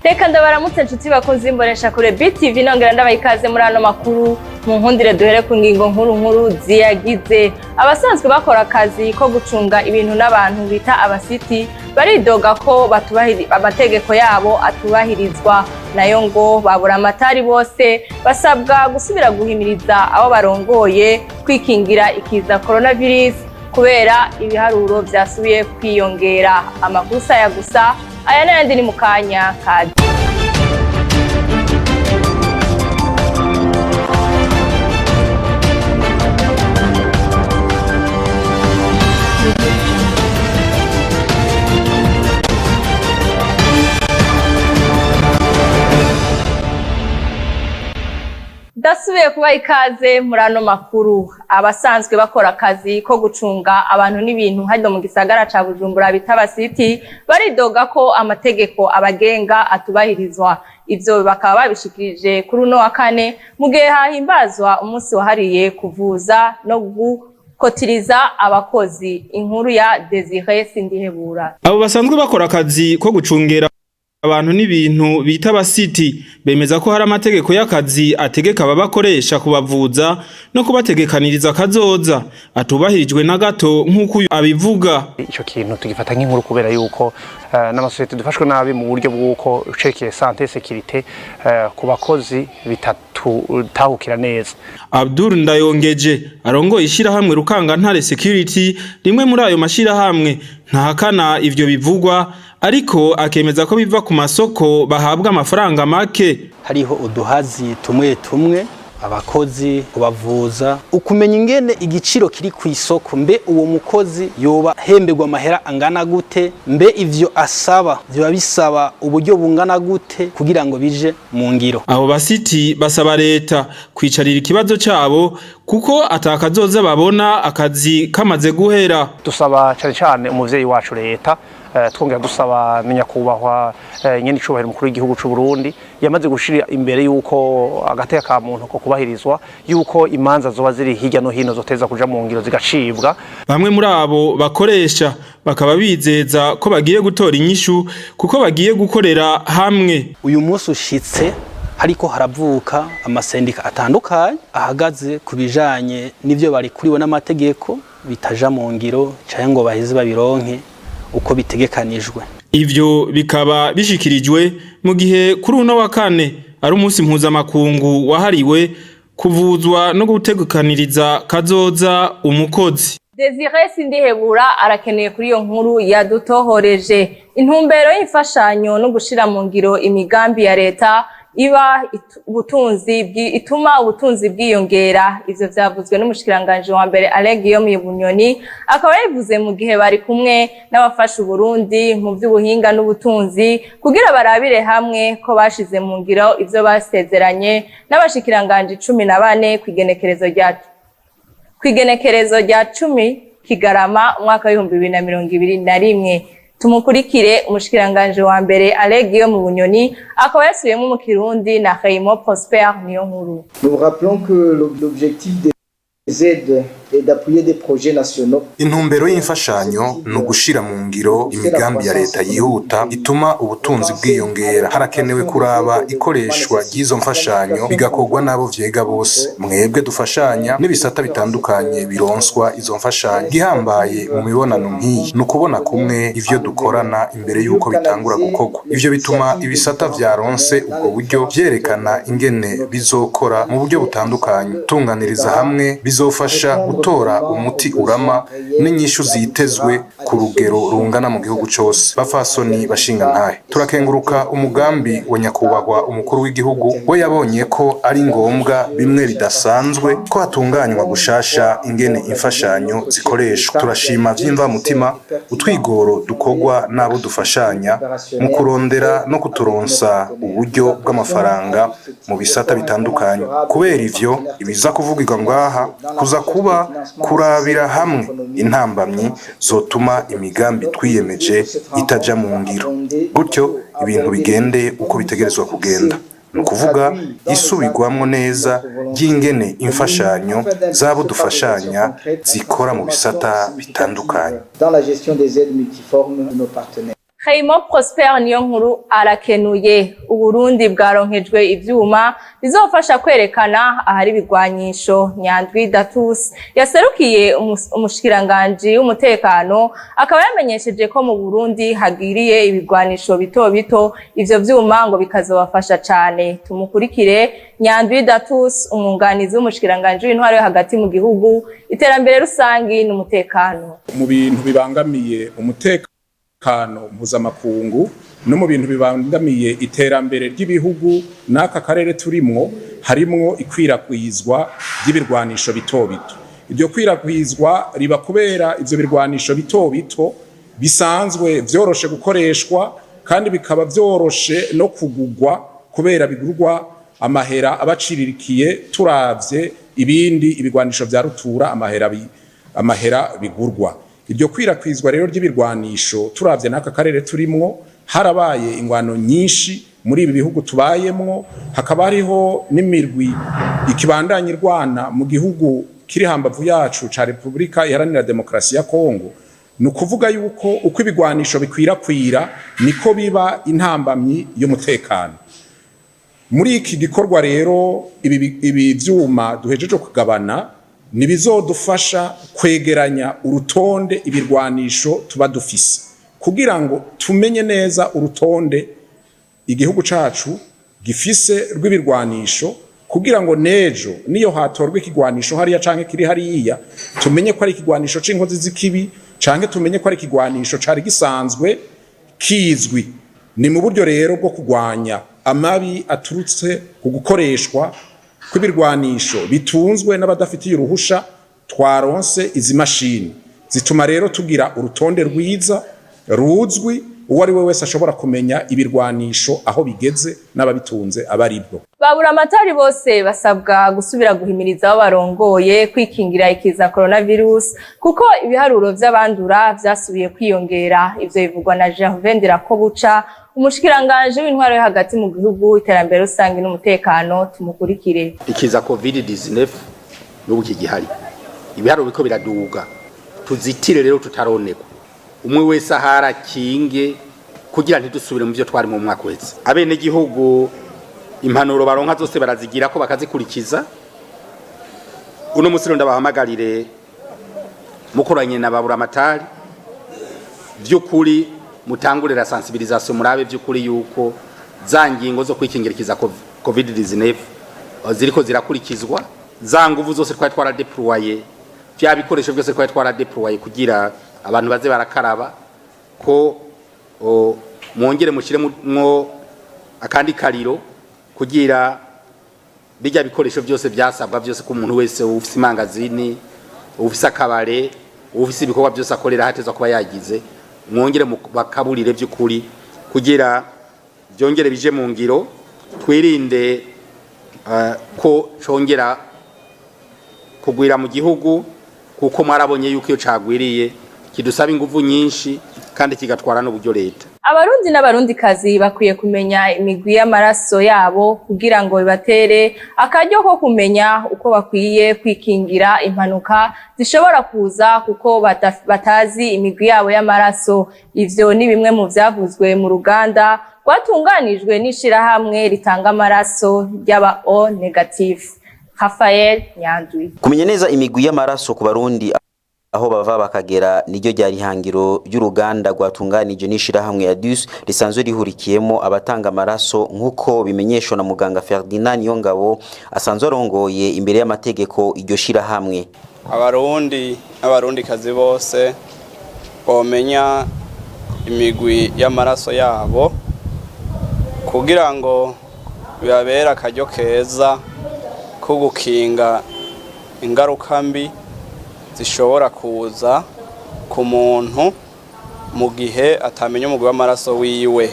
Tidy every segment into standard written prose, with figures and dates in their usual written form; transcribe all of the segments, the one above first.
Reka ndabaramutse nshuti bakunzi imbonesha kure BTV, nongera ndabaha ikaze muri ano makuru. Mu nkundire duhere ku ngingo nkuru nkuru ziyagize. Abasanzwe bakora akazi ko gucunga ibintu n'abantu bita abasiti baridoga ko amategeko yabo atubahirizwa. Nayo ngo babura amatari bose basabwa gusubira guhimiriza abo barongoye kwikingira ikiza coronavirus, kubera ibiharuro vyasubiye kwiyongera. Amakuru saya gusa, aya n'ayandi ni mu kanya kazi. Ndasubiye kuba ikaze muri ano makuru. Abasanzwe bakora akazi ko gucunga abantu n'ibintu hano mu gisagara ca Bujumbura bita abasiti baridoga ko amategeko abagenga atubahirizwa. Ivyo bakaba babishikirije kuri uno wa kane, mu gihe hahimbazwa umunsi wahariye kuvuza no gukotiriza abakozi. Inkuru ya Desire Sindihebura. Abo basanzwe bakora akazi ko gucungera abantu n'ibintu bita abasiti bemeza ko hari amategeko y'akazi ategeka ababakoresha kubavuza no kubategekaniriza kazoza atubahirijwe na gato, nk'uko uyu abivuga. Ico kintu tugifata nk'inkuru kubera yuko n'amasosiyete dufashwe nabi mu buryo bw'uko ucekeye santé, sécurité ku bakozi bitatahukira neza. Abdul Ndayongeje arongoye ishirahamwe Rukangantare Security, rimwe muri ayo mashirahamwe, ntahakana ivyo bivugwa, ariko akemeza ko biva ku masoko bahabwa amafaranga make. Hariho uduhazi tumwe tumwe, abakozi kubavuza, ukumenya ingene igiciro kiri ku isoko, mbe uwo mukozi yoba hemberwa amahera angana gute, mbe ivyo asaba biba bisaba uburyo bungana gute kugira ngo bije mu ngiro. Abo basiti basaba leta kwicarira ikibazo cabo, kuko atakazoza babona akazi kamaze guhera. Dusaba cane cane umuvyeyi wacu leta, twongera dusaba nyakubahwa nyene icubahiro umukuru w'igihugu c'u Burundi yamaze gushira imbere yuko agateka ka muntu ko kubahirizwa, yuko imanza zoba ziri hirya no hino zoteza kuja mu ngiro zigacibwa. Bamwe muri abo bakoresha bakaba bizeza ko bagiye gutora inyishu, kuko bagiye gukorera hamwe. Uyu munsi ushitse hariko haravuka amasendika atandukanye ahagaze ku bijanye n'ivyo barikuriwe n'amategeko bitaja mu ngiro canke ngo baheze babironke uko bitegekanijwe. Ivyo bikaba bishikirijwe mu gihe kuri uno wa kane ari umunsi mpuzamakungu wahariwe kuvuzwa no gutegekaniriza kazoza umukozi. Desire Sindihebura arakeneye kuri iyo nkuru yadutohoreje. Intumbero y'imfashanyo no gushira mu ngiro imigambi ya leta iba ubutunzi ituma ubutunzi bwiyongera. Ivyo vyavuzwe n'umushikiranganje wa mbere Alain Guillaume Bunyoni, akaba yabivuze mu gihe bari kumwe n'abafasha Uburundi mu vy'ubuhinga n'ubutunzi kugira barabire hamwe ko bashize mu ngiro ivyo basezeranye n'abashikiranganje 14 kw'igenekerezo rya 10 Kigarama umwaka w'2021. Tumukurikire. Umushikiranganje wa mbere Alain Guillaume Bunyoni akaba yasubiyemo mu Kirundi na Raymond Prosper niyo nkuru. Nous vous rappelons que l'objectif des aides est d'appuyer des projets nationaux. Intumbero y'imfashanyo ni ugushira mu ngiro imigambi ya leta yihuta ituma ubutunzi bwiyongera. Harakenewe kuraba ikoreshwa ry'izo mfashanyo, bigakorwa n'abo vyega bose, mwebwe dufashanya n'ibisata bitandukanye bironswa izo mfashanyo. Gihambaye mu mibonano nk'iyi ni ukubona kumwe ivyo dukorana imbere y'uko bitangura gukorwa. Ivyo bituma ibisata vyaronse ubwo buryo vyerekana ingene bizokora mu buryo butandukanye. Tunganiriza hamwe bizofasha gutora umuti urama n'inyishu zitezwe ku rugero rungana mu gihugu cose. Bafasoni, bashingantahe, turakenguruka umugambi wa nyakubahwa umukuru w'igihugu. We yabonye ko ari ngombwa bimwe bidasanzwe ko hatunganywa gushasha ingene imfashanyo zikoreshwa. Turashima vy'imvamutima utwigoro dukorwa n'abo dufashanya mu kurondera no kuturonsa uburyo bw'amafaranga mu bisata bitandukanye. Kubera ivyo, ibiza kuvugirwa ngaha kuza kuba kurabira hamwe intambamyi zotuma imigambi twiyemeje itaja mu ngiro, gutyo ibintu bigende uko bitegerezwa kugenda, ni ukuvuga isubirwamwo neza ry'ingene imfashanyo z'abo dufashanya zikora mu bisata bitandukanye. Dans la gestion des aides multiformes de nos partenaires. Raymond Prosper niyo nkuru arakenuye. Uburundi bwaronkejwe ivyuma bizofasha kwerekana ahari ibigwanyisho. Nyandwi Datus yaserukiye umushikiranganji w'umutekano akaba yamenyesheje ko mu Burundi hagiriye ibigwanisho bito bito, ivyo vyuma ngo bikazobafasha cane. Tumukurikire, Nyandwi Datus, umwunganizi w'umushikiranganji w'intwaro yo hagati mu gihugu, iterambere rusangi n'umutekano. Mu bintu bibangamiye umutekano mpuzamakungu no mu bintu bibangamiye iterambere ry'ibihugu n'aka karere turimwo, harimwo ikwirakwizwa ry'ibirwanisho bito bito. Iryo kwirakwizwa riba kubera ivyo birwanisho bito bito bisanzwe vyoroshe gukoreshwa, kandi bikaba vyoroshe no kugugwa kubera bigurwa amahera abaciririkiye turavye ibindi ibigwanisho vya rutura amahera bigurwa. Iryo kwirakwizwa rero ry'ibirwanisho, turavye n'aka karere turimwo, harabaye ingwano nyinshi muri ibi bihugu tubayemwo, hakaba hariho n'imirwi ikibandanya irwana mu gihugu kiri hambavu yacu ca Repubulika Iharanira Demokarasi ya Kongo. Ni ukuvuga yuko uko ibigwanisho bikwirakwira niko biba intambamyi y'umutekano. Muri iki gikorwa rero, ibi vyuma duhejeje kugabana nibizodufasha kwegeranya urutonde ibirwanisho tuba dufise, kugira ngo tumenye neza urutonde igihugu cacu gifise rw'ibirwanisho, kugira ngo nejo niyo hatorwa ikigwanisho hariya canke kiri hariya, tumenye ko ari ikigwanisho c'inkozi z'ikibi canke tumenye ko ari ikigwanisho cari gisanzwe kizwi. Ni mu buryo rero bwo kugwanya amabi aturutse ku gukoreshwa kw'ibirwanisho bitunzwe n'abadafitiye uruhusha. Twaronse izi mashini zituma rero tugira urutonde rwiza ruzwi, uwo ari we wese ashobora kumenya ibirwanisho aho bigeze n'ababitunze aba aribwo. Babura amatari bose basabwa gusubira guhimiriza abo barongoye kwikingira ikiza coronavirus, kuko ibiharuro vy'abandura vyasubiye kwiyongera. Ivyo bivugwa na Gervais Ndirakobuca, umushikiranganje w'intwaro yo hagati mu gihugu, iterambere rusange n'umutekano. Tumukurikire. Ikiza COVID 19 n'ubu kigihari, ibiharuro biko biraduga. Tuzitire rero tutaronekwa, umwe wese ahara kinge kugira ntidusubire mu byo twari mu mwaka wese. Abenegihugu impanuro baronka zose barazigira ko bakazikurikiza. Uno musi rero ndabahamagarire, mukoranye na babura amatari, vy'ukuri mutangure la sensibilisation, murabe vy'ukuri yuko za ngingo zo kwikingirikiza COVID 19 ziriko zirakurikizwa, za nguvu zose twari twaradéployé, vya bikoresho byose twari twaradéployé kugira abantu baze barakaraba, ko mwongere mushiremwo akandi kariro, kugira bijya bikoresho byose byasabwa byose ko umuntu wese ufise imangazini, ufise akabare, ufise ibikorwa byose akorera hatezwa kuba yagize, mwongere bakaburire by'ukuri kugira byongere bije mu ngiro, twirinde ko congera kugwira mu gihugu, kuko mwarabonye yuko iyo cagwiriye kidusaba inguvu nyinshi kandi kigatwara n'uburyo leta. Abarundi n'Abarundikazi bakwiye kumenya imigwi y'amaraso yabo kugira ngo bibatere akaryo ko kumenya uko bakwiye kwikingira impanuka zishobora kuza kuko batazi imigwi yabo y'amaraso. Ivyo ni bimwe mu vyavuzwe mu ruganda rwatunganijwe n'ishirahamwe ritanga amaraso ry'aba O négatif. Rafael Nyandwi. Kumenya neza imigwi y'amaraso ku Barundi aho bava bakagera niryo ryari ihangiro ry'uruganda rwatunganije n'ishirahamwe ya DUS risanzwe rihurikiyemo abatanga amaraso, nk'uko bimenyeshwa na muganga Ferdinand Niyongabo asanzwe arongoye imbere y'amategeko iryo shirahamwe. Abarundi n'Abarundikazi bose bomenya imigwi y'amaraso yabo kugira ngo bibabere akaryo keza ko gukinga ingaruka mbi zishobora kuza ku muntu mu gihe atamenya umugwi w'amaraso wiwe.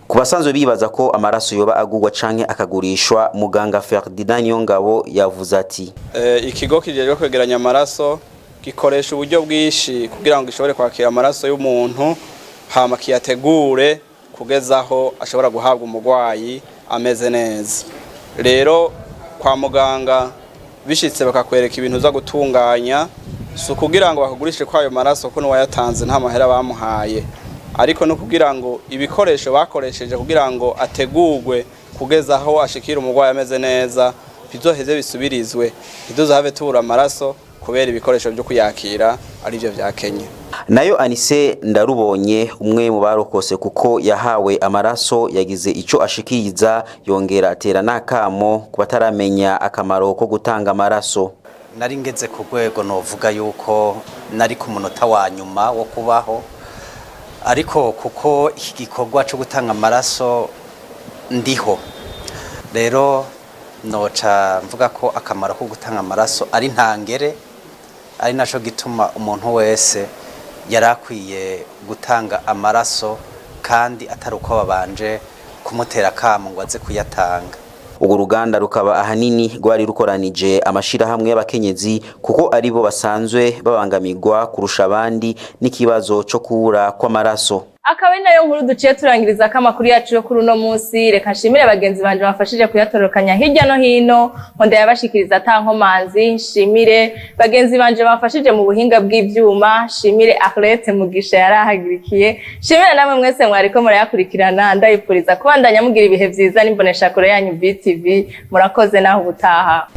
Ku basanzwe bibaza ko amaraso yoba agurwa canke akagurishwa, muganga Ferdinand Niyongabo yavuze ati: Ikigo kijejwe kwegeranya amaraso gikoresha uburyo bwinshi kugira ngo gishobore kwakira amaraso y'umuntu, hama kiyategure kugeza aho ashobora guhabwa umurwayi ameze neza. Rero kwa muganga bishitse bakakwereka ibintu uza gutunganya, si ukugira ngo bakugurishe kwayo maraso, ko n'uwayatanze nta mahera bamuhaye. Ariko no kugira ngo ibikoresho bakoresheje kugira ngo ategurwe kugeza aho ashikira umurwayi ameze neza bizoheze bisubirizwe, ntituzohave tubura amaraso kubera ibikoresho byo kuyakira arivyo vyakenye. Nayo Anise Ndarubonye, umwe mu barokose kuko yahawe amaraso, yagize ico ashikiriza, yongera atera n'akamo ku bataramenya akamaro ko gutanga amaraso. Nari ngeze ku rwego novuga yuko nari ku munota wa nyuma wo kubaho, ariko kuko iki gikorwa cyo gutanga amaraso ndiho. Rero noca mvuga ko akamaro ko gutanga amaraso ari ntangere, ari naco gituma umuntu wese yari akwiye gutanga amaraso, kandi atari uko babanje kumutera akamo ngo aze kuyatanga. Urwo ruganda rukaba ahanini rwari rukoranije amashirahamwe y'abakenyezi, kuko aribo basanzwe babangamirwa kurusha abandi n'ikibazo co kubura kw'amaraso. Akaba ari nayo nkuru duciye turangiriza ko amakuru yacu yo kuri uno munsi. Reka nshimire bagenzi banje bafashije kuyatorokanya hirya no hino, ngo ndayabashikiriza ata nkomanzi. Nshimire bagenzi banje bafashije mu buhinga bw'ivyuma, nshimire Arlette Mugisha yarahagirikiye, nshimire namwe mwese mwariko murayakurikirana. Ndayipfuriza kubandanya mugira ibihe vyiza n'imboneshakure yanyu BTV. Murakoze, naho ubutaha.